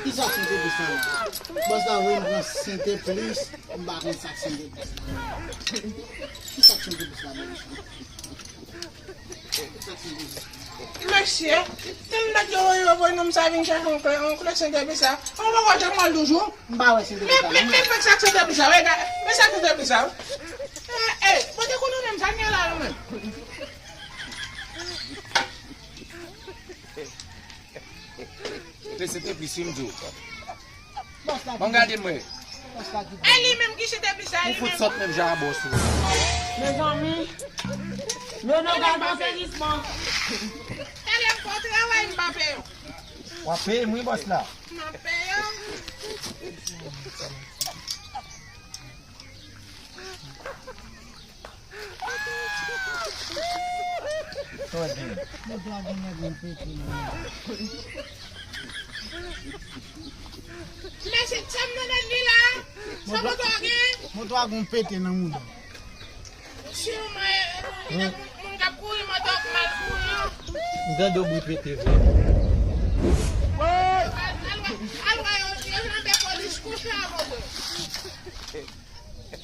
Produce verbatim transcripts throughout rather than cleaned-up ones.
Kisa k sente plis la menm? Bòs la voye m pran sente plis, m pa konn sa k sente plis la. Kisa k sente plis la menm? Kisa k sente plis? Mesye, tèl dat yo voye, yo voye nonm sa vin chèche yon kle, yon kle sente plis la. Ou poko janm wè l toujou? M pa wè sente plis la, men, non. Men fèk sa k sente plis la, wè, gade, men sa k sente plis la. Eh, eh, pote konnen menm, sa n gen la, menm. Te se te plis wi m di w. Bòs la. Bon, gade m wè. Bòs la ki. E li menm ki chite plis la, li menm. Ou fout sòt menm jan a bòs ou. Mezanmi, nou nan gaz asènisman. Talè m fè w travay, m pa peye w. W ap peye m wi, bòs la. M ap peye w. Sa w gen? Moto a gen nèg mwen pete nan mouda. Mesye, sa m nan li la? Sa moto a gen? Moto a gen pete nan mouda. Siman, e, e, e, moun k ap kouri, moto ap mal kouri. M tande yon bri pete vre. Al, al wè, al wè yo, yo janbe polis kouche a moto.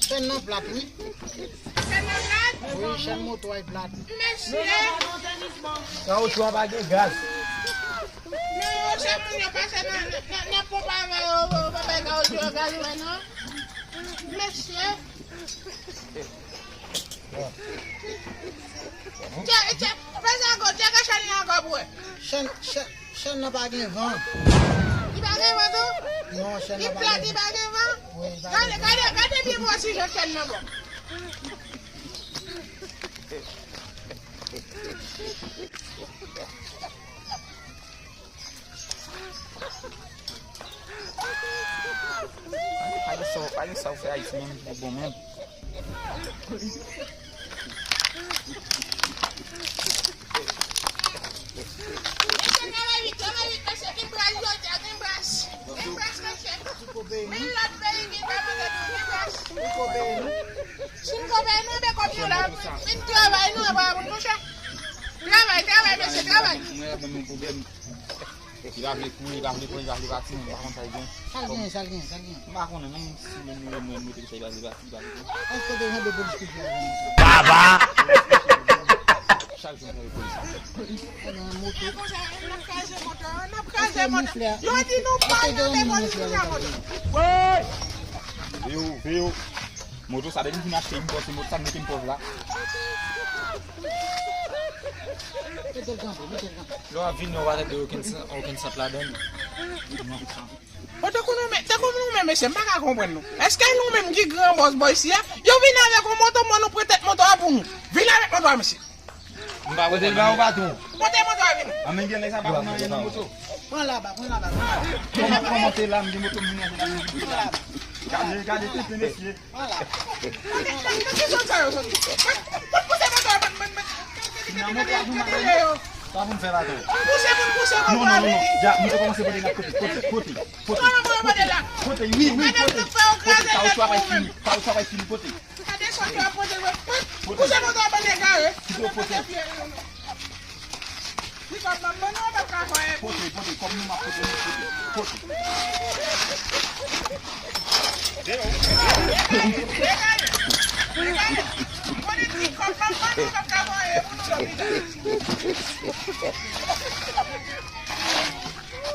Chèn nan plat, wi. Chèn nan plat? Wi, chèn moto a plat. Mesye! Kawotchou a pa gen gaz. Non, se moun yo pase nan, nan, nan ponp avè yo, yo, yo pa bay kawotchou yo gaz, wè non. Mesye! Tchè, tchè, pase ankò, tcheke chèn nan ankò pou wè. Chèn, chèn, chèn nan pa gen van. Li pa gen van tou? Non, chèn nan pa gen van. Li plat, li pa gen van? Wi, li pa gen van. Gade, gade, gade byen pou wè si jan chèn nan bon. Pa gen sa, pa gen sa w fè Ayiti menm ki bon menm. Mesye, travay vit, travay vit, mesye, gen bras jodi a, gen bras. Gen bras, mesye. Men lòt peyi ki pa mande nou, gen bras. Si n konpè nou, men kòb yo la, vin travay, nou, pa moun mouche. Travay, travay, mesye, travay. Li pa vle kouri, li pa vle pran, li pa vle pati, mwen pa konn sa l gen. Sa l gen, sa l gen, sa l gen. M pa konnen, non, si menm nou, nou, nou te sa, li pa vle pati, li pa vle pran. Èske w te janbe polis ki fè avè mwen sa? Baba! Chak jou m janbe polis. Ebyen, moto. E konsa, n ap kraze moto, n ap kraze moto. Yo di nou pa janbe polis ki fè moto. Veye w, veye w. Moto sa, depi m fin achte, m pòs moto sa, m mete m pòz la. Mete l kanpe, mete l kanpe. Lè w ap vini, w pa tande okenn san-, okenn sant ladan l. Tankou nou menm, tankou nou menm, mesye, m pa ka konprann nou. Èske nou menm ki gran bòs bò isi a? Yo vin avèk yon moto, mwen nou pran tèt moto a pou nou. Vin avèk moto a, mesye. M pa konprann. Pote l ba ou, patwon. Pote moto a vini. An men gen nèg sa pa konn anyen nan moto. Pran laba, pran laba, pran laba. Kòman, kòman se la, m gen moto, m vin achte la, m vin achte la. Gade, gade, tenten, mesye. Vwala. Gade, gade, gade ki zòn sa yo soti. Mwen, mwen pouse moto a, mwen, mwen, mwen. Gade, gade, gade, gade yo. Sa pou m fè la tou. Pouse moun, pouse moun. Non, non, non, non. Ja, m te kòmanse pote la, pote, pote, pote, pote. Kòman pou yo pote la? Pote, wi, wi, pote. Pote, kawotchou a pa fini, kawotchou a pa fini, pote. Gade sòt yo ap pote, pote. Pouse moto a, bann egare. Kite yo pote. Li pa ban mwen non, pa ka fè. Pote, pote, kòb nou m ap pote, pote, pote.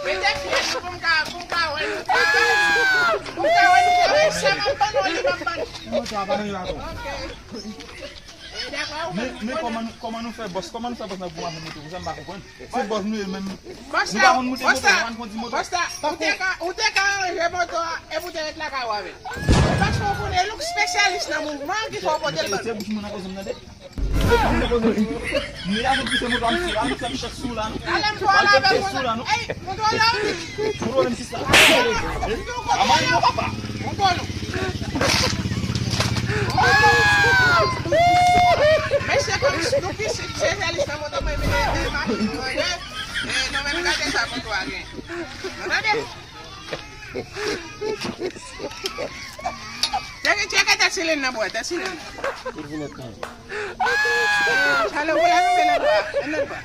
Mete fyèch pou m ka, pou m ka wè nou. Pou m ka wè nou. Sa m ap ban nou, li p ap ban nou. Ok. Men, men kòman nou, kòman nou fè bòs, kòman nou fè bòs nan gwo machin moto konsa, m pa konprann. Se bòs nou ye menm. Nou pa konn moute moto, nou pa konn kondi moto. Bòs la, ou te ka, ou te ka ranje moto a, epi ou te ret lakay ou avè l. Paske ou konnen, nou espesyalis nan mouvman, ki fè w pote l ban nou. Se bouch mwen nan koze m tande. Mwen la, mwen pouse moto a, m sou la, m fè m chèk sou la, non. Alè, m pral avè w. Sou la, non. Ey, moto la. Moto menm si sa. Aman, non, papa. Mesye, kòm nou ki se, se, se, se, se, moto mwen vin, e, machin mwen, e, e, nou menm gade sa moto a gen. Nou tande? Tcheke, tcheke tèt silin nan, bwè, tèt silin nan. Li vin ak mwen. Salopri a, nou vin lòt bò, vin lòt bò.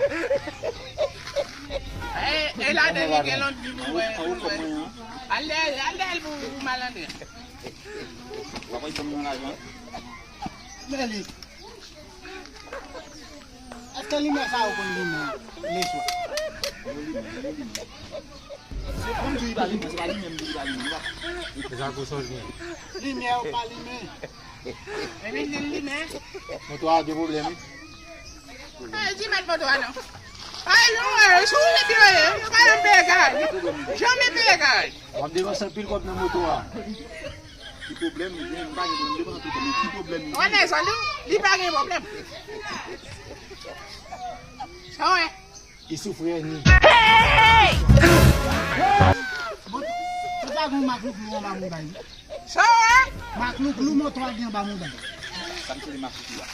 E, e ladan li gen lòt vi pou wè, pou wè. Al dèyè, al dèyè l pou, pou malandren. W ap pran yon lajan. Men li. Èske limyè sa yo konn limen leswa? Yo limen, yo limen. Se pa m di li pa limen, se pa limen m di li pa limen, li pa. E sa gwo sòs gen. Limyè yo pa limen. Epi li limen. Moto a gen pwoblèm, wi. Ay, di mèt moto a non. Ay, non, e, sou wout yo ye, yo pa janm peye garaj. Janm peye garaj. W ap depanse anpil kòb nan moto a. Ki pwoblèm li gen? M pa gen pwoblèm, m depanse anpil kòb, men ki pwoblèm li gen? Wè nèg sa, li, li pa gen pwoblèm. Sa w wè? Li soufri ènmi. Bon, se pa gen mak louklou anba mouda wi. Sa w wè? Mak louklou moto a gen anba mouda. Sa m sele mak louklou la.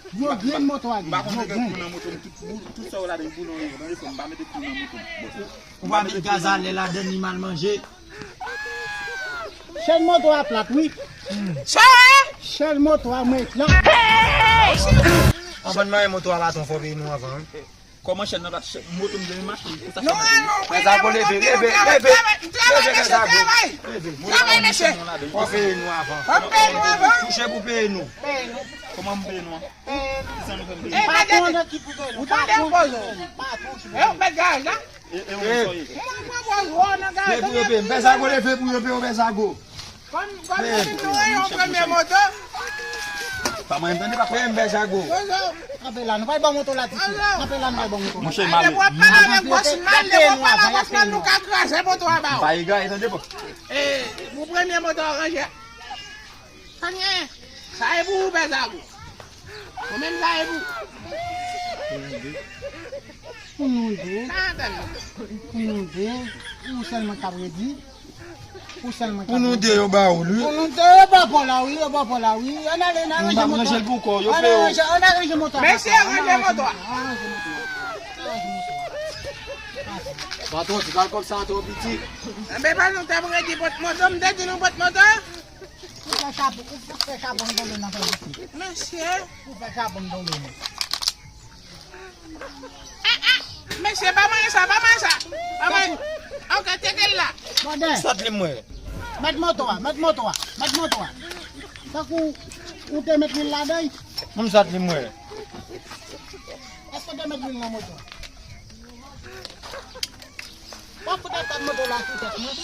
Yo grenn moto a gen. M pa konn yo mete grenn klou nan moto m, tout, tout sa yo ladan yo boulon yo. Tande frè m, m pa mete klou nan moto m. Bon, ou pa met gaz alè ladann, li mal manje. Chèn moto a plat, wi. Sa w wè? Chèn moto a mwen plat. Anvan n manyen moto a, patwon, fò peye nou anvan, wi. Kòman chèn nan plat? Chèn, moto m gen machin, pou sa chèn nan. Pè Zago, leve, leve, leve, leve, Pè Zago. Leve. Moto a gen machin nan ladan. Fò peye nou anvan. Fò peye nou anvan. Touche pou peye nou. Kòman m peye nou an? Ki sa nou fè m peye? Patwon nan ki pou peye nou. Ou tande yon pozo? Patwon ki pou peye nou. E ou mèt garaj la? E, e ou menm sa w ye? Mwen pran pòz wè w nan garaj. Fè pou yo peye m. Pè Zago, leve pou yo peye w, Pè Zago. Kòm, kòm nou vin nou yon premye moto. Pa mwen, m tande pa. Peye m, Pè Zago. Kanpe la, nou pral ban moto la tout suit. Kanpe la, nou pral ban moto la. Monchè, m ale. Alè, w ap pale avèk bòs mal, lè w ap pale avèk bòs mal, nou ka kraze moto a ba w. M pa egare, tande pa. E, pou premye moto a ranje. Sa gen, sa e pou ou, Pè Zago. Ou menm sa e pou ou. Pou nou de. Pou nou de. Pou nou de. Ou sèlman k ap redi. Ou sèlman k ap redi. Pou nou de yo ba ou l, wi. Pou nou de yo ba w la, wi, yo ba w la, wi. Ann ale, ann aranje moto a. M ap ranje l pou kò w, yo peye w. Ann aranje, ann aranje moto a. Mesye, ranje moto a. Ann aranje moto a. Ann aranje moto a. Patwon, ti kal kòb sa twò piti. Enben, pa nou t ap redi pòt moto, m te di nou pòt moto. Ou fè chapon, ou fè chapon tonbe nan fè disi. Mesye. Ou fè chapon tonbe nan. Ah, ah. Mesye, pa manyen sa, pa manyen sa. Pa manyen. Ok, teke l la. Mande. Sòt li m wè. Mèt moto a, mèt moto a, mèt moto a. Tankou ou te met lwil ladan l. Moun sòt li m wè. Èske w te met lwil nan moto a? W ap fout ak moto la sou tèt mwen.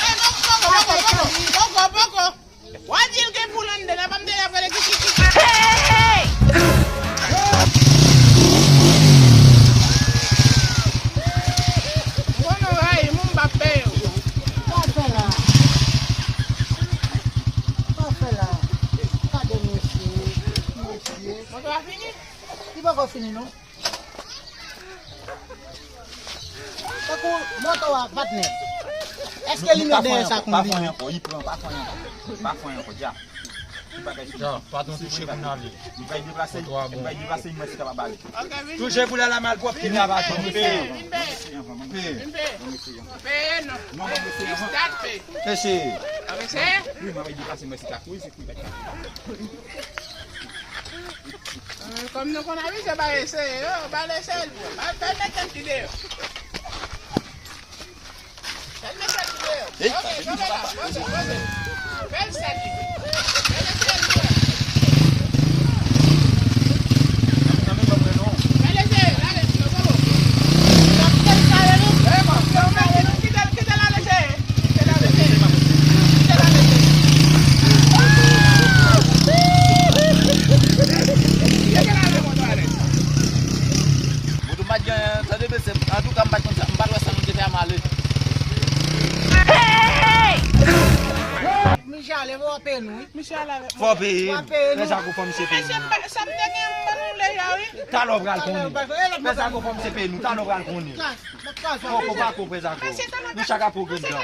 Ey, poko, poko, poko, poko, poko. W a di l gen poul anndan, n ap ap de ap rele ki, ki, ki. Hey! Bon, nou rayi m, m p ap peye w. Sa w fè la? Sa w fè la? Gade mesye, mesye. Moto a fini? Li poko fini non. Tankou moto a, patnè. Èske limyè dèyè sa konn limen? Pa fè ankò, li pran, pa fè ankò. Pa fè ankò, dja. Dja, patnè touche pou n ale. M bay deplase, m bay deplase, m wè si kapab ale. Touche pou lè la malpwòpte, m ap atann. Vin peye, vin peye. Vin peye. Vin peye. Peye non. Non, pa mesye, non. Mesye. Mesye. Wi, m bay deplase, m wè si ka kouri, se kouri, pa ka kouri. Kòm nou konn abize ba eseye yo, ba l eseye l pou. Ba l fè l met tèt li deyò. Fè l met tèt li deyò. Ok, kanpe la, poze, poze. Fè l sèt li. Fè l eseye l pou. Fè l eseye, l ale, ti yo, popo. Kite l kale li. Kite l, kite l ale eseye. Moto m pa t gen, tande mesye, antouka m pa t konn sa, m pa t wè sa nou te fè a m ale. Hey! Misye ale, w ap peye nou, wi. Misye ale avèk Fò peye. W ap peye nou. Pèsa kou fò misye peye Mesye, nou. m pa- sa m te gen m ban nou deja, wi. Talè w pral konnen. E lòt Pèsa kou fò misye peye nou. Talè w pral konnen. Kas, kas, kas. Poko pa kou pèsa kou. Nou chak ap poko dan.